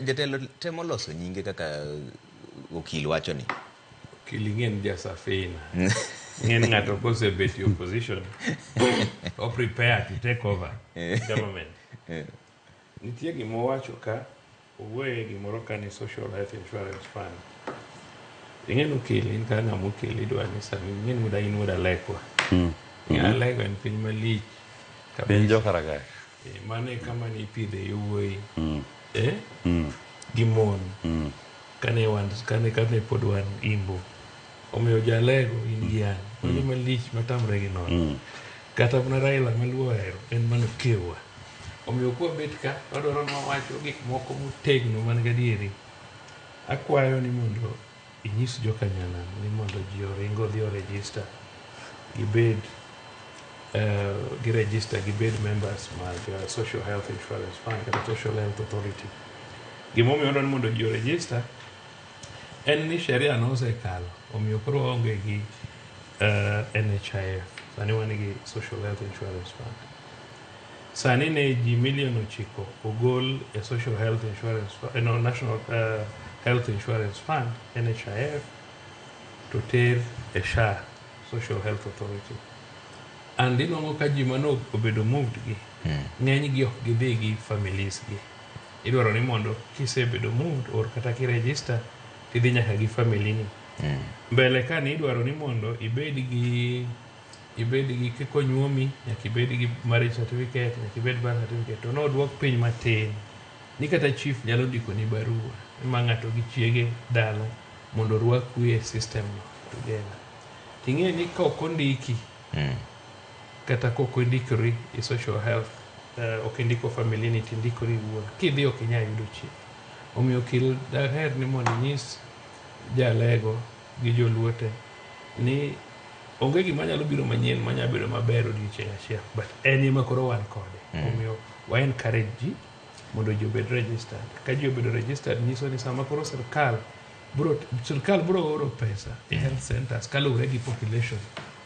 Jatelo temo loso nyinge kaka okil wacho ni. Okil ing'e ni ja safina. Ing'e ni ng'ato kosebet e opposition, o prepare to take over government. Nitie gima owacho ka, owuoye gimoro ka ni Social Health Insurance Fund. Ing'e ni okil, in kaka ng'ama okil idwa ni sami, ing'e ni wuod in wuod Alekwa. Ing'e Alego en piny malich Piny kabisa. jokaragak. Mano e kama ne ipidhe yowuoyi. Eh? Gi mon. Kane wan kane kane pod wan imbo. Omiyo jalego in gi an. Wan joma lich matamre gi nono. Kata mana Raila maluo ohero en mana okewa. Omiyo kwabet ka wadwaro ni wawacho gik moko motegno man gadieri. Akwayo ni mondo inyis joka nyanam ni mondo ji oring odhi o register gibed gi register gibed members mag Social Health Insurance Fund kata Social Health Authority. Gimomiyo wadwaro ni mondo ji o register en ni sheria nosekalo omiyo koro waonge gi NHIF. Sani wan gi Social Health Insurance Fund. Sani ne ji milion 9 ogol e Social Health Insurance Fund, no, National Health Insurance Fund, NHIF, to ter e SHA, Social Health Authority. And inuang'o ka ji mano obedo moved gi, ng'eny gi ok gidhi gi families gi. Idwaro ni mondo kisebedo moved or kata kiregister tidhi nyaka gi family ni. Mbele ka ni idwaro ni mondo ibed gi konyuomi nyaka ibed gi marriage certificate, nyaka ibed birth certificate. To nodwok piny matin ni kata chief nyalo ndiko ni barua ma ng'ato gi chiege dala mondo orwaku e system no together. Ting'e ni ka ok ondiki kata ka ok ondikori e social health ok indiko family ni tindikori iwuon kidhi ok inyal yudo chieth. Omiyo okil daher ni mondo inyis jalego gi joluo te ni onge gima nyalo biro manyien manya bedo maber odiochieng' achiel but en ema koro wan kode. Omiyo wa encourage ji mondo ji obed registered. Ka ji obedo registered nyiso ni sama koro sirkal biro oro pesa e health centers kaluwore gi population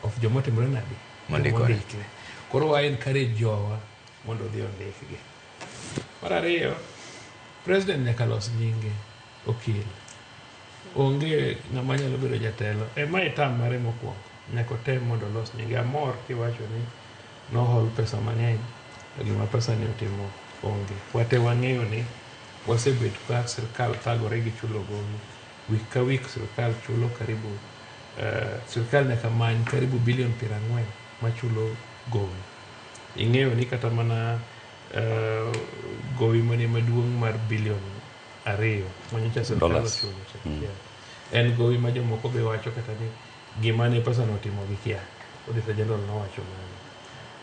of jomotimore nade Mondikore. jomondikre. Koro wa encourage jowa mondo odhi ondikgi. Mar ariyo, president nyaka los nyinge okil. Onge ng'ama nyalo bedo jatelo. E mae term mare mokwongo. Nyaka otem mondo olos nyinge. Amor kiwacho ni nohol pesa mang'eny to gima pesa ni otimo onge. Wate wang'eyo ni wasebet ka sirkal thagore gi chulo gowi. Week ka week sirkal chulo karibu sirkal nyaka many karibu bilion 40 machulo gowi. Ing'eyo ni kata mana gowi mane maduong' mar bilion 2 manyocha sirkal Dollars. ochulo cha. Yeah. En gowi ma jomoko be wacho kata ni gima ne pesa no otimo gikia. Auditor General nowacho mano.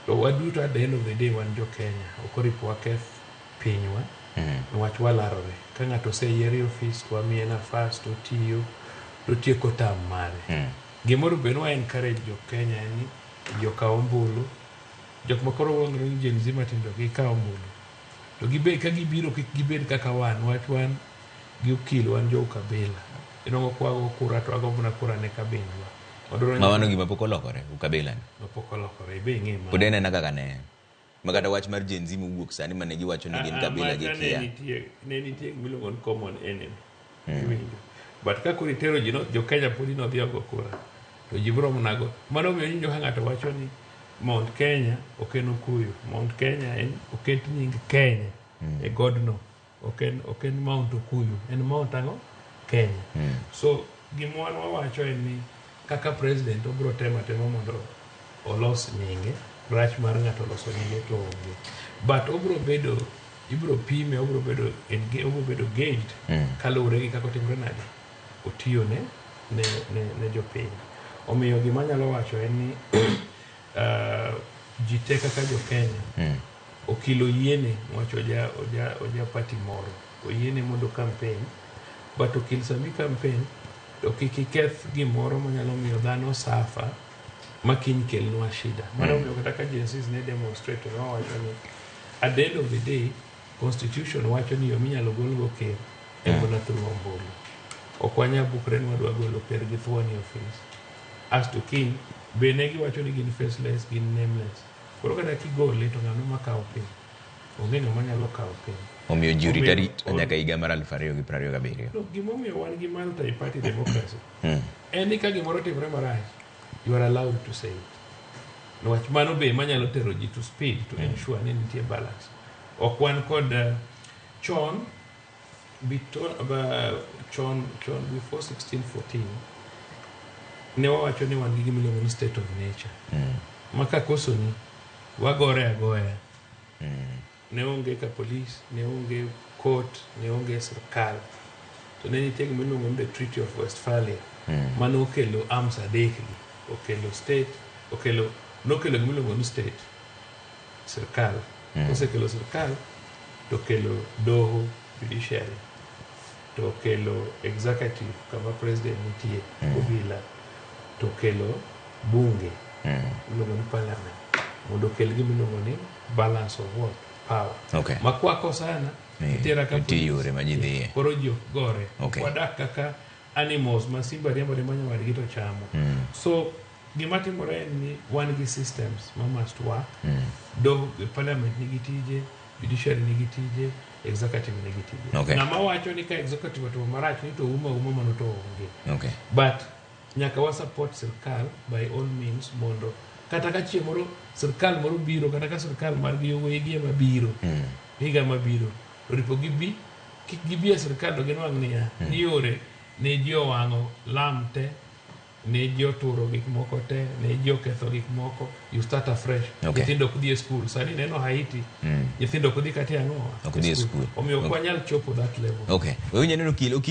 To waduto at the end of the day wan jo Kenya. Ok oripo waketh pinywa niwach walarore. Ka ng'ato oseyier e ofis to wamiye nafas to otiyo to otieko term mare. Gimoro be ni wa encourage jo Kenya en ni ji okaw ombulu. Jok ma koro wang'ore ni Gen Z matindo gikaw ombulu. To gibe ka gibiro kik gibed kaka wan wach wan gi okil wan jo ukabila. Inwang'o kwago kura to wago mana kura ne kabindwa. Wadwaro Ma mano gima pok olokore ukabila ni. Pok olokore ibe ing'e mano. Pod en ena kaka ne en. Ma kata wach mar Gen Z mowuok sani mane giwacho ni gin kabila macha ne gikia. nitie gimiluongo ni common enemy. Iwinjo. But ka koro itero ji no, jo Kenya podi nodhi ogo kura to ji biro mana go. Mano omiyo iwinjo ka ng'ato wacho ni Mount Kenya ok en Okuyu. Mount Kenya en oket nying Kenya e godno. Ok en Mount Okuyu. En Mount ang'o? Kenya. So gima wan wawacho en ni kaka president obiro temo atema mondo olos nyinge. Rach mar ng'ato loso nyinge to onge. But obiro bedo ibiro pime obiro bedo gauged kaluwore gi kaka otimore nade otiyo ne jopiny. Omiyo gima anyalo wacho en ni ji te kaka jo Kenya okil oyiene niwach oja party moro oyiene mondo campaign but okil sami campaign to kik iketh gimoro manyalo miyo dhano suffer ma kiny kelnwa shida. Mano omiyo kata ka Gen Zs ne demonstrate to ne wawacho ni at the end of the day constitution wacho ni yo minyalo golgo ker en mana through ombulu. Ok wanyal bukre ni wadwa golo ker gi thuon e ofis. Asto kiny be ne giwacho ni gin faceless, gin nameless. Koro kata kigole to ng'ano makawo piny. Onge ng'ama nyalo kawo piny. Omiyo ji orit Omiyo- arita nyaka higa mar 2027. No, gimomiyo wan gi multi party democracy en ni ka gimoro timore marach, you are allowed to say it. Niwach mano be manyalo tero ji to speed to ensure ni nitie balance. Ok wan kod chon chon chon before 1614 ne wawacho ni wan gi gima iluongo ni state of nature. Ma ka kosoni wagore agoya. Ne onge ka police, ne onge court, ne onge sirkal. To ne nitie gima iluongo ni the Treaty of Westphalia. Mane okelo arms adek gi. Okelo state, okelo nokelo gima iluongo ni state, sirkal. Kosekelo sirkal, to okelo doho, judiciary. To okelo executive kama president nitie, obila. To okelo bunge, iluongo ni parliament. Mondo okel gima iluongo ni balance of what? Power. Ma kwako sana, itera ka nitie police. Yore ma ji dhiye. Koro ji ok gore. Wadak kaka animals ma simba riembo riembo nyawadgi to chamo. So gima timore en ni wan gi systems ma must work. Do parliament nigi tije, judiciary nigi tije, executive nigi tije. Ng'ama wacho ni ka executive otimo marach ni to uma uma mano to onge. But nyaka wa support sirkal by all means mondo kata ka chieng' moro sirkal moro biro kata ka sirkal margi owegi ema biro higa mabiro to ripo gibi kik gibi e sirkal to ginwang' niya ni yore ne ji owang'o lam te ne ji oturo gik moko te ne ji oketho gik moko. You start afresh. Nyithindo ok dhi e school sani neno Haiti nyithindo ok dhi kata e ang'owa. Ok dhi e school. Omiyo ok wanyal chopo that level. Okay. Wewinjo neno okil okil.